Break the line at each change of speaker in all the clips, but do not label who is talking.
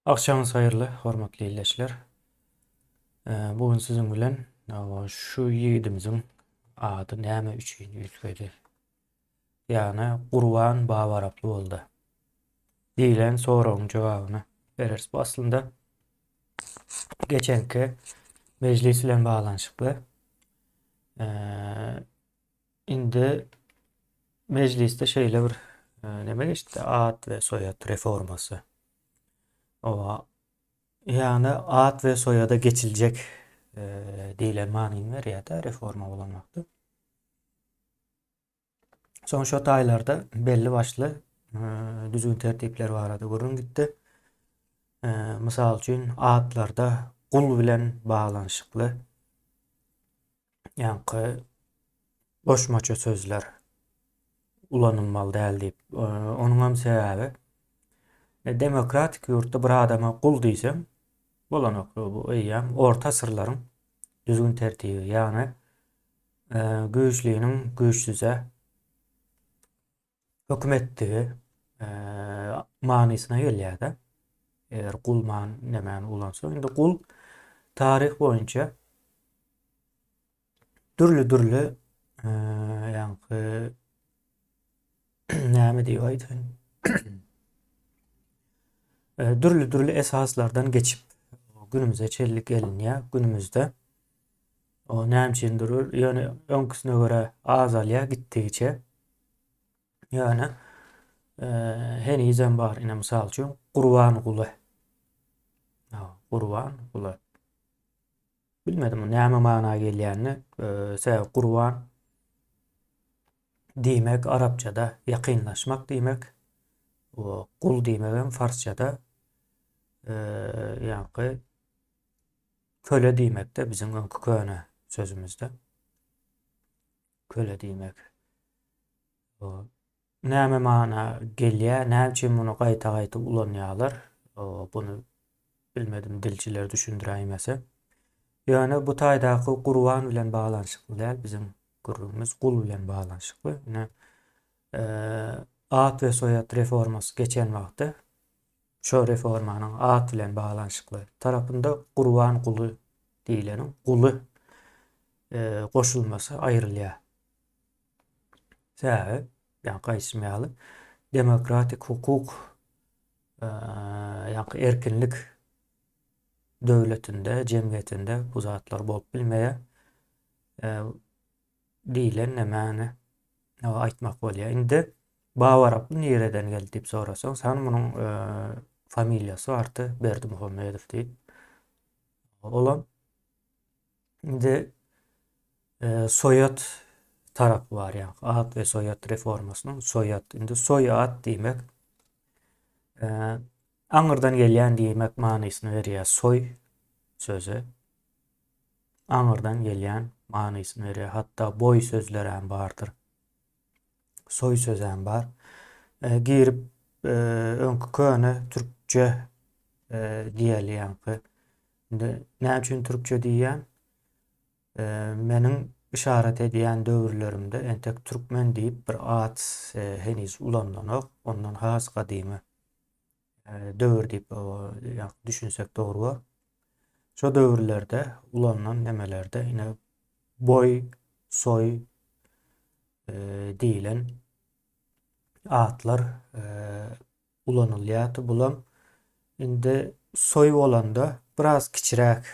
Agşamyňyz haýyrly, hormatly ildeşler. Bu gün siziň bilen şu ýigidimiziň ady näme üçin üýtgedi? Ýagny Gurban Babaraply boldy. Diýlen soragyň jogabyny bereris. Bu aslynda geçenki mejlis bilen baglanyşykly. Indi mejlisde şeýle bir neme geçdi, at we soýad reformasy. Oba, ýagny at we soýada geçiljek diýlen manyny berýär-de reforma bolan wagty. Soň şo taýlarda belli başly düzgün tertipler barada gürrüň gitdi. Mysal üçin, atlarda gul bilen baglanyşykly ýaňky goşmaça sözler ulanylmaly däl diýip. Onuň hem sebäbi e, demokratik ýurtda bir adama gul diýseň bolanok. Bu eýýäm orta asyrlaryň düzgün tertibi, ýagny e, güýçliniň güýçsüze höküm etdigi manysyna gelýär-de. Eger gul man nämäni ulansa, indi gul taryh boýunça dürli-dürli ýaňky näme diýip aýdaýyn? Dürli-dürli esaslardan geçip günümize çenli gelinýär. Günümizde o näme üçindir, ýöne öňküsine görä azalýar gitdigiçe. Ýöne henizem bar, ine mysal üçin Gurbanguly. Gurbanguly. Bilmedim bu näme mana gelýänini. Sebäbi Gurban diýmek arapçada ýakynlaşmak diýmek. Gul diýmegem farsçada ýaňky köle diýmekde biziň öňki köne sözümizde. Köle diýmek. Näme mana gelýär, näme üçin muny gaýta-gaýta ulanýarlar? Buny bilmedim, dilçiler düşündiräýmese. Ýöne bu taýdaky gurban bilen baglanyşykly däl, biziň gürrüňimiz gul bilen baglanyşykly. Ine, at we soýad reformasy geçen wagty şo reformanyň at bilen baglanyşykly tarapynda gurban guly diýleniň guly goşulmasy aýrylýar. Sebäbi, ýaňky aýdyşym ýaly, demokratik hukuk, ýaňky erkinlik döwletinde, jemgyýetinde bu zatlar bolup bilmeýär diýlen nämäni aýtmak bolýar. Indi Babaraply nireden geldi diýip sorasaň, sen munuň familiýasy bardy, Berdimuhamedow diýip. Olam Indi soýat tarapy bar, ýagny at we soýat reformasynyň soýat. Indi soýat diýmek aňyrdan gelýän diýmek manysyny berýär. Soý sözi aňyrdan gelýän manysyny berýär. Hatda boý sözleri hem bardyr. Soý sözi hem bar. Girip öňki köne türkçe diýeli ýaňky Indi näme üçin türkçe diýýän? Meniň yşarat edýän döwürlerimde entek türkmen diýip bir at heniz ulanylanok. Ondan has gadymy döwür diýip düşünsek dogry bolar. Şo döwürlerde ulanylan nemelerde ine boý, soý diýlen atlar ulanylýardy. Bulam indi soý bolanda biraz kiçiräk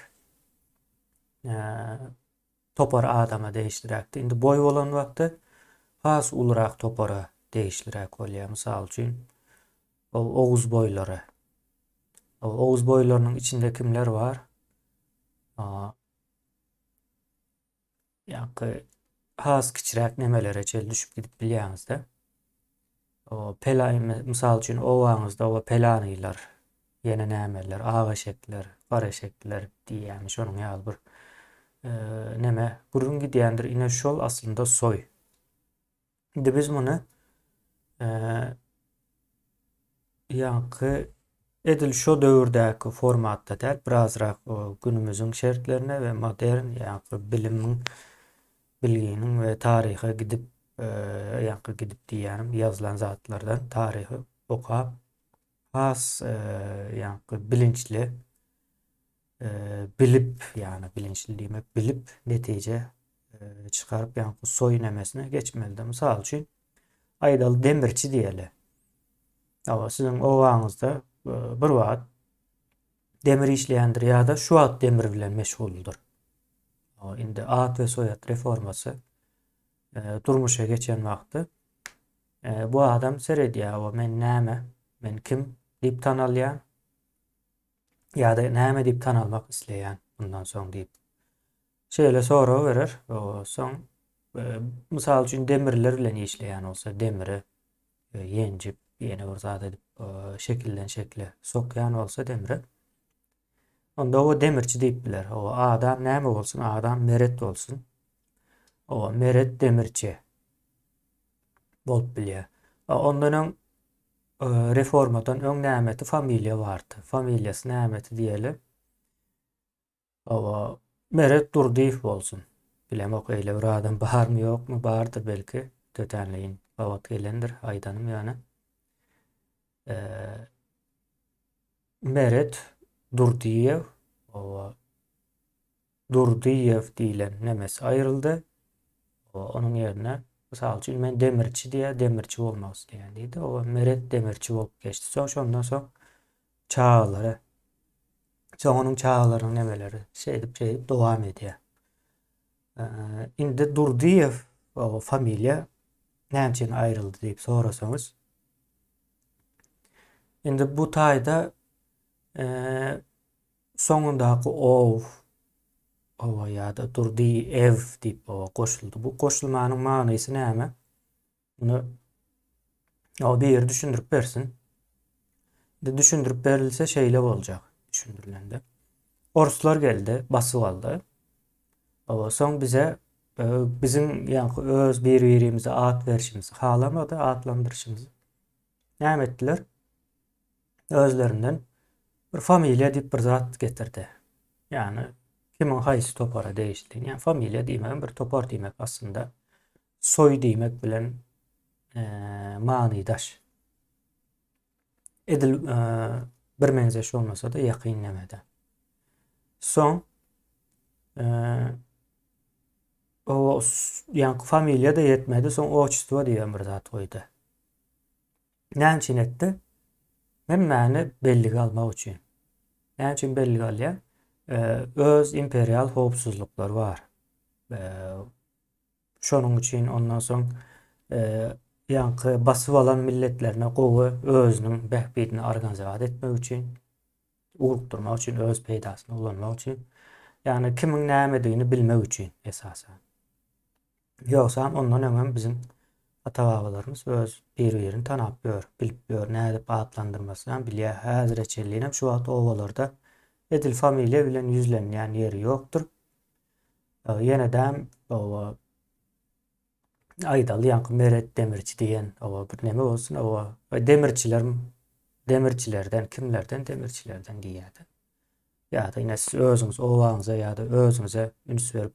topar adama degişliräkdi. Indi boý bolan wagty has ulurak topara degişliräk bolýar. Mysal üçin, oguz boýlary. Oguz boýlarynyň içinde kimler bar? Ýaňky has kiçiräk nemelere çenli düşüp gidip bilýäňizde. O pela mysal üçin obaňyzda o pelanylar, ýene nämeler, ak eşekler, gara eşekler diýýämi şonuň ýaly bir e, neme gürrüň gidýändir. Ine şol aslynda soý. Indi biz muny ýaňky edil şo döwürdäki formatda däl, birazrak günümiziň şertlerine we modern ýaňky bilimiň, bilginiň we taryha gidip, ýaňky gidip diýýänim ýazylan zatlardan taryhy okap. Has ýaňky bilinçli bilip, ýagny bilinçli diýmek, bilip netije çykaryp ýaňky soý nemesine geçmelide. Mysal üçin, aýdaly demirçi diýeli. Hawa, siziň obaňyzda bir wagt demir işleýändir ýa-da şu wagt demir bilen meşguldyr. Indi at we soýat reformasy durmuşa geçen wagty bu adam seredýär, o men näme, men kim diýip tanalýan ýa-da näme diýip tanalmak isleýän bundan soň diýip. Şeýle sorag berer. Soň mysal üçin demirler bilen işleýän bolsa demiri ýenjip, ýene bir zat edip şekilden şekle sokýan bolsa demiri Onda o demirçi diýip biler. O adam näme bolsun? Adam Meret bolsun. O Meret demirçi bolup bilýär. Ondan öň e, reformadan öň nämeti familiýa bardy. Familiýasy nämeti diýeli. Owa Meret Durdyýew bolsun. Bilemok eýle bir adam barmy ýokmy bardyr belki tötänleýin gabat gelendir aýdanym ýöne. E, Meret Durdyýew owa Durdyýew diýlen nemesi aýryldy. Owa onuň ýerine mysal üçin men demirçi diýýär, demirçi bolmak isleýän diýdi. Owa Meret demirçi bolup geçdi. Soň şondan soň çagalary soň onuň çagalarynyň nemeleri şeýdip şeýdip dowam edýär. Indi Durdyýew o familiýa näme üçin aýryldy diýip sorasaňyz Indi bu taýda soňundaky ow owa ýa-da Durdyýew diýip owa goşuldy. Bu goşulmanyň manysy näme? Muny o biri düşündirip bersin. Indi düşündirip berilse şeýle boljak düşündirilende. Orslar geldi, basyp aldy. Owa, soň bize e, biziň ýaňky öz bir-birimize at berşimizi halamady, atlandyryşymyzy. Näme etdiler? Özlerinden bir familiýa diýip bir zat getirdi. Ýagny kimiň haýsy topara degişlidigini, ýagny familiýa diýmegem bir topar diýmek aslynda. Soý diýmek bilen e, manydaş. Edil e, birmeňzeş bolmasa-da ýakyn nemede. Soň e, o ýaňky familiýa-da ýetmedi, soň otçestvo diýen bir zat goýdy. Näme üçin etdi? Hemmäni bellige almak üçin. Näme üçin bellige alýar? Öz imperial howpsuzlyklary bar. Şonuň üçin ondan soň ýaňky basyp alan milletlerine gowy özüniň bähbidini organizat etmek üçin, ugrukdyrmak üçin, öz peýdasyna ulanmak üçin, ýagny kimiň nämedigini bilmek üçin esasan. Ýogsam ondan öňem biziň ata-babalarymyz öz bir-birini tanap ýör, bilip ýör, nädip atlandyrmasynam bilýär. Häzire çenlinem şu wagt obalarda edil familiýa bilen ýüzlenýän ýeri ýokdur. Ýenedem oba aýdaly ýaňky Meret demirçi diýen oba bir neme bolsun oba demirçiler demirçilerden kimlerden demirçilerden diýýärdi. Ýa-da ine siz özüňiz obaňyza ýa-da özüňize üns berip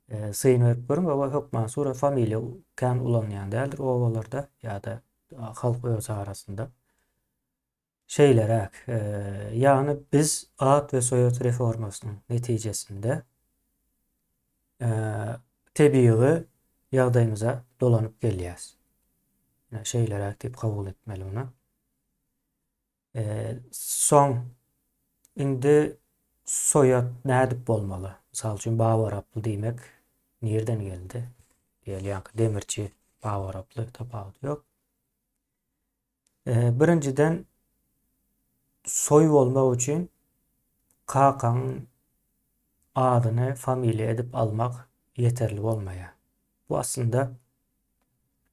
e, syn berip görüň oba hökman surat familiýa kän ulanýan däldir obalarda ýa-da halk öz arasynda. Şeýleräk, e, ýagny biz at we soýat reformasynyň netijesinde e, tebigy ýagdaýymyza dolanyp gelýäs. Şeýleräk diýip kabul etmeli muny. Soň indi soýat nädip bolmaly? Mysal üçin Babaraply diýmek nirden geldi? Diýeli ýaňky demirçi Babaraply tapawudy ýok. Birinjiden soý bolmak üçin kakaň adyny familiýa edip almak ýeterli bolmaýar. Bu aslynda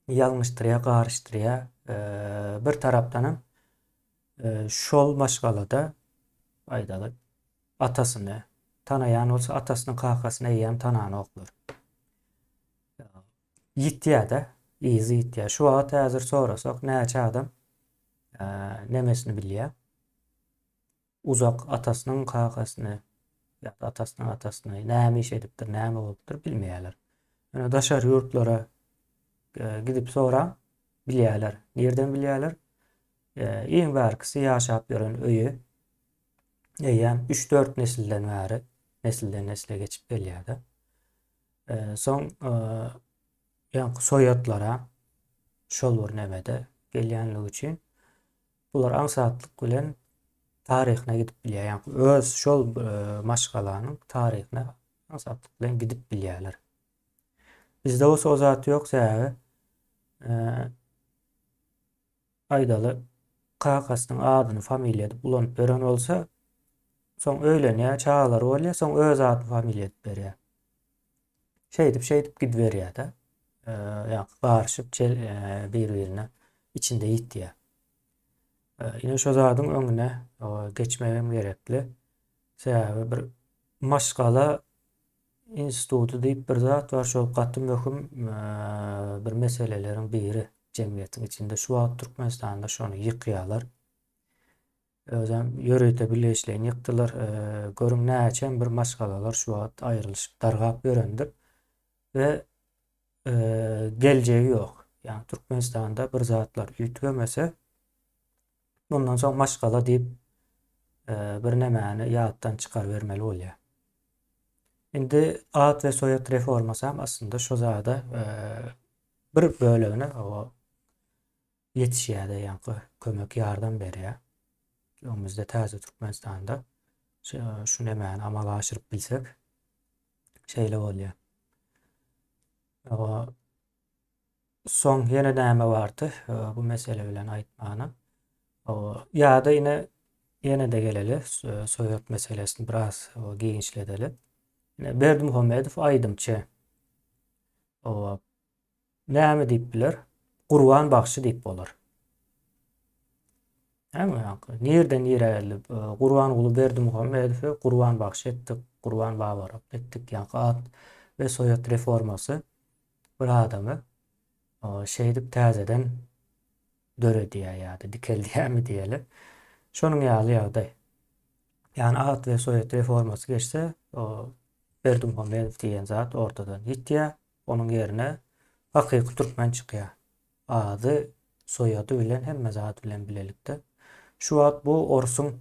ýalňyşdyrýar, garyşdyrýar. Bir tarapdanam şol maşgalada aýdaly atasyny tanaýan bolsa atasynyň kakasyny eýýäm tananoklar. Ýitýär-de, yzy ýitýär. Şu wagt häzir sorasak näçe adam nemesini bilýär? Uzak atasynyň kakasyny ýa-da atasynyň atasyny näme iş edipdir, näme bolupdyr bilmeýärler. Ýöne daşary ýurtlara e, gidip soraň, bilýärler. Nirden bilýärler? Iň bärkisi ýaşap ýören öýi eýýäm üç-dört nesilden bäri nesilden nesle geçip gelýär-de. Soň ýaňky soýatlara şol bir nemede gelýänligi üçin bular aňsatlyk bilen taryhyna gidip bilýär. Ýaňky öz şol maşgalanyň taryhyna aňsatlyk bilen gidip bilýärler. Bizde bolsa o zat ýok sebäbi aýdaly kakasynyň adyny familiýa edip ulanyp ýören bolsa, soň öýlenýär, çagalary bolýar, soň öz adyny familiýa edip berýär. Şeýdip, şeýdip gidiberýär-de. Ýa garyşyp bir-birine içinde ýitýär. Ine şo zadyň öňüne geçmegem gerekli. Sebäbi bir maşgala instituty diýip bir zat bar, şol gaty möhüm bir meseleleriň biri jemgyýetiň içinde. Şu wagt Türkmenistanda şony ýykýarlar. Özem ýörite bilgeşleýin ýykdylar. Görüň näçem bir maşgalalar şu wagt aýrylyşyp dargap ýörendir we geljegi ýok. Ýagny Türkmenistanda bir zatlar üýtgemese, mundan soň maşgala diýip bir nemäni ýatdan çykarybermeli bolýar. Indi at we soýat reformasy hem aslynda şo zada bir bölegine o ýetişýär-de, ýaňky kömek ýardam berýär. Öňümizde täze Türkmenistanda şu nemäni amala aşyryp bilsek şeýle bolýar. Soň ýene näme bardy bu mesele bilen aýtmana. Ýa-da ine ýene-de geleli soýat meselesini biraz giňişledeli. Ine Berdimuhamedow aýdymçy. Näme diýip biler? Gurban bagşy diýip bolar. Näme ýaňky? Nirden nirä geldi? Gurbanguly Berdimuhamedowy Gurban bagşy etdik, Gurban babarak etdik. Ýaňky at we soýat reformasy bir adamy şeýdip täzeden döredýär ýa-da dikeldýärmi diýeli. Şonuň ýaly ýagdaý. Ýagny at we soýat reformasy geçse, Berdimuhamedow diýen zat ortadan ýitýär. Onuň ýerine hakyky türkmen çykýar. Ady, soýady bilen hemme zady bilen bilelikde. Şu wagt bu orsuň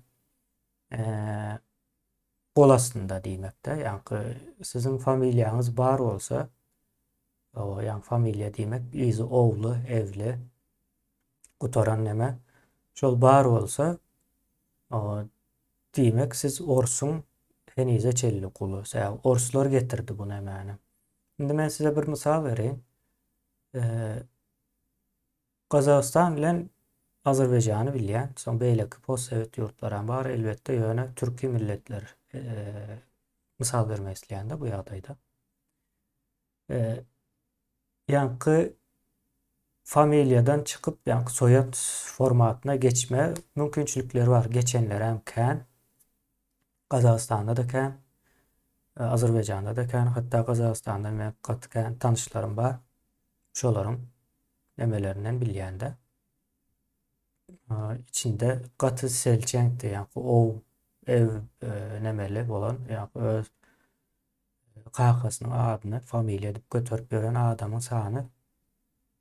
gol astynda diýmekde. Ýaňky siziň familiýaňyz bar bolsa, o ýaňky familiýa diýmek yzy owly, evli gutaran neme. Şol bar bolsa, o diýmek siz orsuň henize çenli guly. Sebäbi orslar getirdi bu nemäni. Indi men size bir mysal bereýin. Gazagystan bilen Azerbaýjany bilýän, soň beýleki postsowet ýurtlaram bar elbetde, ýöne türki milletler mysal bermek isleýän-de bu ýagdaýda. Ýaňky familiýadan çykyp, ýaňky soýat formatyna geçme mümkinçilikleri bar, geçenlerem kän. Gazagystanda-da kän, Azerbaýjanda-da kän, hatda Gazagystanda men gaty kän tanyşlarym bar. Şolaryň nemelerinden bilýän-de. Içinde gaty selçeňdi, ýaňky ow, ew nemeli bolan, ýaňky öz kakasynyň adyny familiýa edip göterip ýören adamyň sany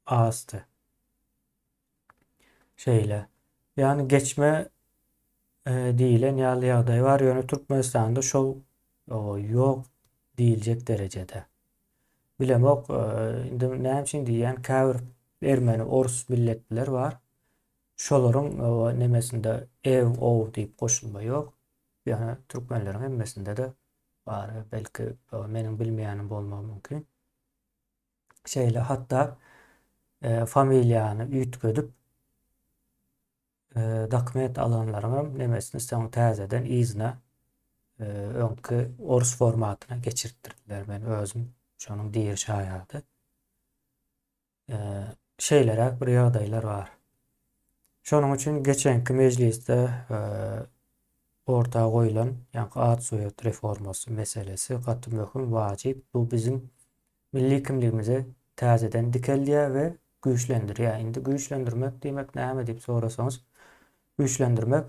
azdy. Şeýle. Ýagny geçme diýilen ýaly ýagdaý bar, ýöne Türkmenistanda şol ýok diýiljek derejede. Bilemok, indi näme üçin diýýän, käbir ermeni, orus milletliler bar. Şolaryň nemesinde ew, ow diýip goşulma ýok. Ýöne türkmenleriň hemmesinde-de bar. Belki meniň bilmeýänim bolmagy mümkin. Şeýle hatda familiýany üýtgedip dokument alanlaryňam nemesini soň täzeden yzyna öňki orus formatyna geçirtdirdiler. Men özüm şonuň diri şaýady. Şeýleräk bir ýagdaýlar bar. Şonuň üçin geçenki mejlisde orta goýlan, ýaňky at-soýat reformasy meselesi gaty möhüm, wajyp. Bu biziň milli kimligimizi täzeden dikeldýär we güýçlendirýär. Indi güýçlendirmek diýmek näme diýip sorasaňyz, güýçlendirmek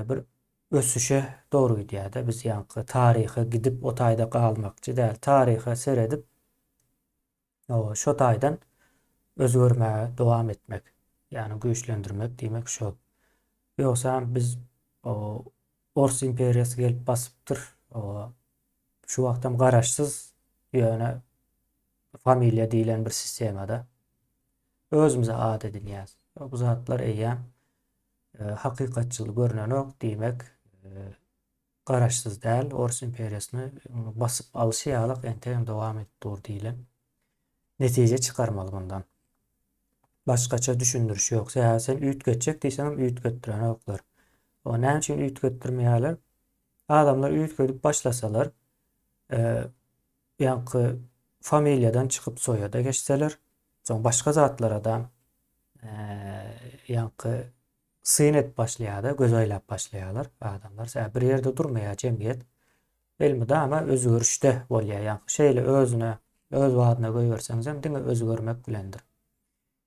bir ösüşe dogry gidýär-de. Biz ýaňky taryha gidip o taýda galmakçy däl. Taryha seredip, şo taýdan özgermäge dowam etmek. Ýagny güýçlendirmek diýmek şol. Ýogsam biz Ors imperiýasy gelip basypdyr. Şu wagtam garaşsyz, ýöne familiýa diýlen bir sistemada özümize at edinýäs. Bu zatlar eýýäm hakykatçyl görnenok, diýmek, garaşsyz däl, Ors imperiýasyny basyp alşy ýalyk entegem dowam edip dur diýlen netije çykarmaly mundan. Başgaça düşündiriş ýok. Sebäbi sen üýtgetjek diýseňem üýtgetdirenoklar. O näme üçin üýtgetdirmeýärler? Adamlar üýtgedip başlasalar, ýaňky familiýadan çykyp soýada geçseler, soň başga zatlara-da ýaňky syn edip başlaýar-da, göz aýlap başlaýarlar adamlar. Sebäbi bir ýerde durmaýar jemgyýet. Elmydama özgerişde bolýar. Ýaňky şeýle özüne, öz badyna goýberseňizem diňe özgermek bilendir.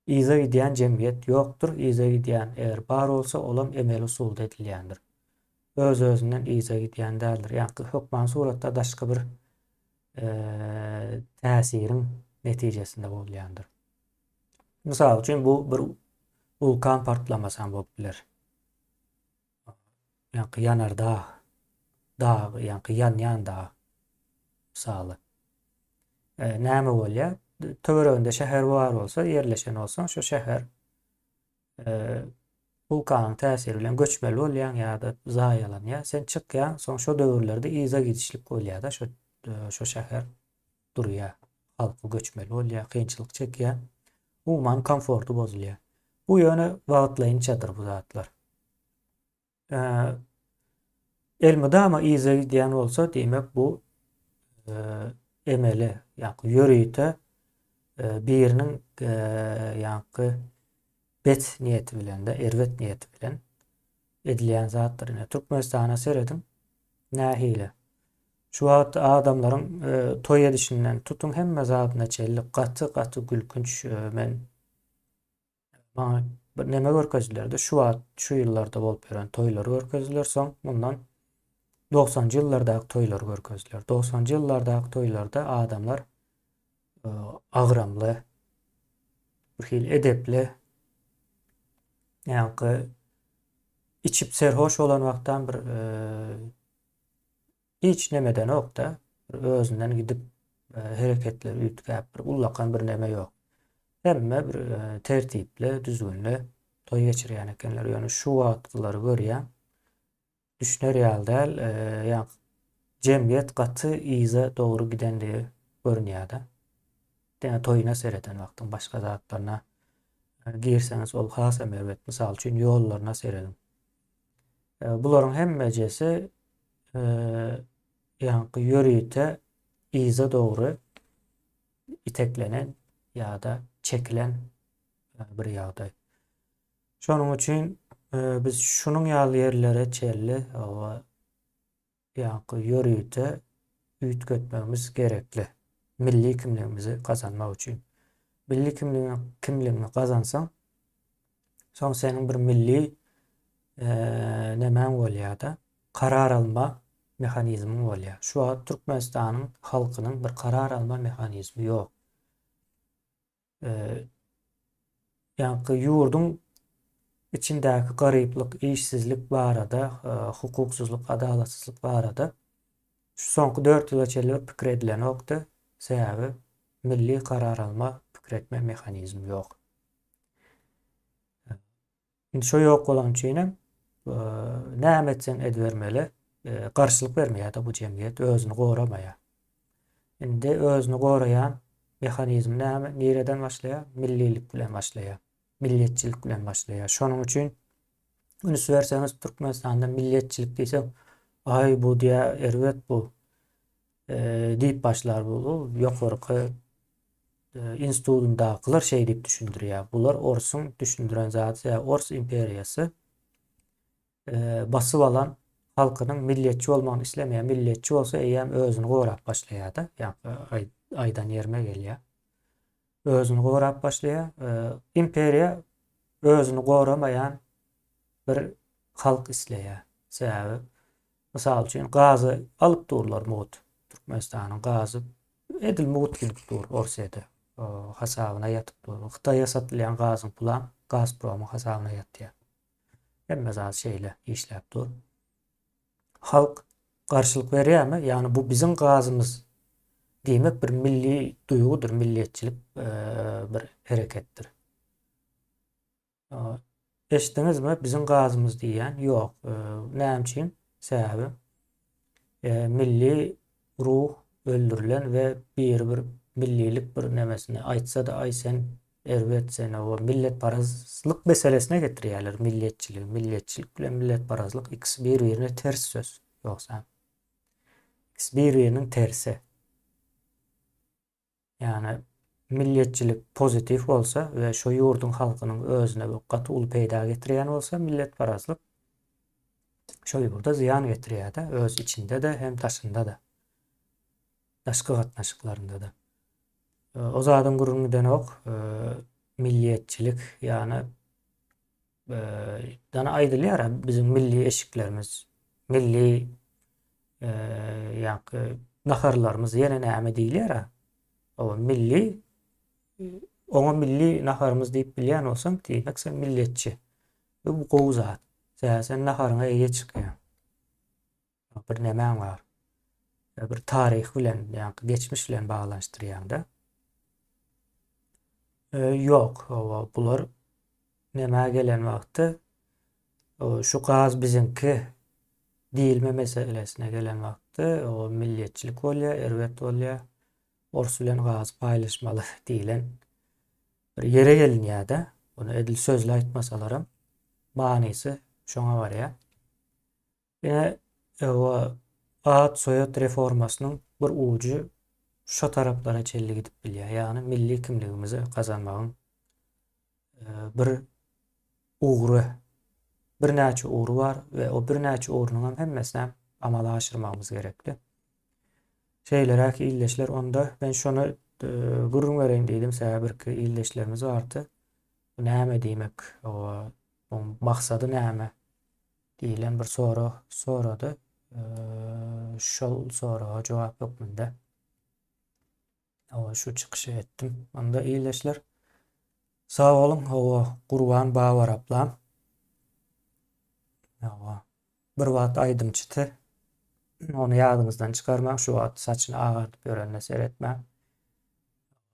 Yza gidýän jemgyýet ýokdur, yza gidýän eger bar bolsa, olam emeli usulda edilýändir. Öz-özünden yza gidýän däldir. Ýaňky hökman suratda daşky bir täsiriň netijesinde bolýandyr. Mysal üçin bu bir wulkan partlamasy hem bolup biler. Ýaňky ýanardag, dag, ýaňky ýanýan dag mysaly. E, näme bolýar? Töwereginde şäher bar bolsa, ýerleşen bolsaň, şu şäher e, wulkanyň täsiri bilen göçmeli bolýaň ýa-da zaýalanýar. Sen çykýaň, soň şo döwürlerde yza gidişlik bolýar-da, şo e, şo şäher durýar. Halky göçmeli bolýar, kynçylyk çekýär. Umuman komforty bozulýar. Bu ýöne wagtlaýynçadyr bu zatlar. Elmydama yza gidýän bolsa, diýmek bu emeli, ýa-da ýörite biriniň ýa-da bet niýeti bilen-de, erbet niýeti bilen edilýän zatdyr. Ine, Türkmenistana serediň, nähili. Şu wagt adamlaryň toý edişinden tutuň hemme zadyna çenli gaty-gaty gülkünç men maňa bir neme görkezdiler-de, şu wagt şu ýyllarda bolup ýören toýlary görkezdiler, soň mundan 90-njy ýyllardaky toýlary görkezdiler. 90-njy ýyllardaky toýlarda adamlar agramly, bir hili edepli, ýaňky içip serhoş bolan wagtdan bir hiç neme edenok-da, bir özünden gidip hereketleri üýtgäp bir ullakan bir neme ýok. Hemme bir tertipli, düzgünli toý geçirýän ekenler. Ýöne şu wagtkylary görýän, düşüner ýaly däl, ýa jemgyýet gaty yza dogry gidendigi görünýär-de. Diňe toýuna sereden wagtyň başga zatlaryna girseňiz ol hasam erbet. Mysal üçin ýollaryna serediň. Bularyň hemmejesi ýaňky ýörite yza dogry iteklenen ýa-da çekilen bir ýagdaý. Şonuň üçin biz şunuň ýaly ýerlere çenli ýaňky ýörite üýtgetmegimiz gerekli. Milli kimligimizi gazanmak üçin. Milli kimligiňi kimligiňi gazansaň, soň seniň bir milli nemäň bolýar-da, karar alma mehanizmiň bolýar. Şu wagt Türkmenistanyň halkynyň bir karar alma mehanizmi ýok. Ýaňky ýurduň içindäki garyplyk, işsizlik barada, hukuksyzlyk, adalatsyzlyk barada şu soňky 4 ýyla çenli bir pikir edilenokdy. Sebäbi milli karar alma, pikir etme mehanizmi ýok. Indi şo ýok bolany üçinem näme etseň edibermeli, garşylyk bermeýär-de bu jemgyýet, özüni goramaýar. Indi özüni goraýan mehanizm näme, nireden başlaýar? Millilik bilen başlaýar, milliýetçilik bilen başlaýar. Şonuň üçin üns berseňiz Türkmenistanda milliýetçilik diýseň, aý bu diýä erbet bu diýip başlar bu ýokarky institutyndakylar şeý diýip düşündirýär. Bular orsuň düşündiren zady, sebäbi ors imperiýasy basyp alan halkynyň milletçi bolmagyny islemeýär. Milletçi bolsa eýýäm özüni gorap başlaýar-da, ýa aýdan ýerime gelýär. Özüni gorap başlaýar. Imperiýa özüni goramaýan bir halk isleýär. Sebäbi mysal üçin gazy alyp durlar mugt. Türkmenistanyň gazy edil mugt gidip dur Orsýete. Hasabyna ýatyp dur. Hytaýa satylýan gazyň pulam. Gazpromyň hasabyna ýatýar. Hemme zat şeýle işläp dur. Halk garşylyk berýärmi? Ýagny bu biziň gazymyz diýmek bir milli duýgudyr, milliýetçilik bir hereketdir. Eşitdiňizmi? Biziň gazymyz diýýän ýok. Näme üçin? Sebäbi milli ruh öldürilen we biri bir millilik bir nemesini aýtsa-da aý sen erbet sen o milletparazlyk meselesine getirýärler milliýetçiligi. Milliýetçilik bilen milletparazlyk ikisi bir-birine ters söz ýogsa. İkisi bir-biriniň tersi. Ýagny milliýetçilik pozitiw bolsa we şo ýurduň halkynyň özüne gaty uly peýda getirýän bolsa, milletparazlyk şo ýurda zyýan getirýär-de, öz içinde-de hem daşynda-da. Daşky gatnaşyklarynda-da. O zadyň gürrüňi gidenok. Milliýetçilik, ýagny dana aýdylýar biziň milli eşiklerimiz, milli ýaňky naharlarymyz ýene näme diýilýär. O milli oňa milli naharymyz diýip bilýän bolsaň, diýmek sen milletçi. Bu gowy zat. Sebäbi sen naharyňa eýe çykýaň. Bir nemäň bar. Bir taryh bilen, ýaňky geçmiş bilen baglanyşdyrýaň-da. Ýok, hawa, bular nämä gelen wagty şu gaz biziňki diýilme meselesine gelen wagtda o milliýetçilik bolýar, erbet bolýar. Ors bilen gazy paýlaşmaly diýlen bir ýere gelinýär-de. Ony edil sözli aýtmasalaram manysy şoňa barýar. Ine, hawa, at-soýad reformasynyň bir ujy şo taraplara çenli gidip bilýär. Ýagny milli kimligimizi gazanmagyň bir ugry, birnäçe ugry bar we o birnäçe ugrunyň hem hemmesini hem amala aşyrmagymyz gerekli. Şeýleräk ildeşler onda men şony gürrüň bereýin diýdim, sebäbi birki ildeşlerimiz bardy. Bu näme diýmek, hawa, bu maksady näme? Diýlen bir sorag sorady. Şol soraga jogap hökmünde hawa şu çykyşy etdim. Onda ildeşler sag boluň. Hawa Gurban Babaraplam. Hawa bir wagt aýdymçydy. Ony ýadyňyzdan çykarmaň. Şu wagt saçyny agardyp ýörenine seretmäň.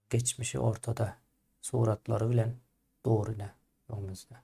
Geçmişi ortada suratlary bilen dur ine öňümizde.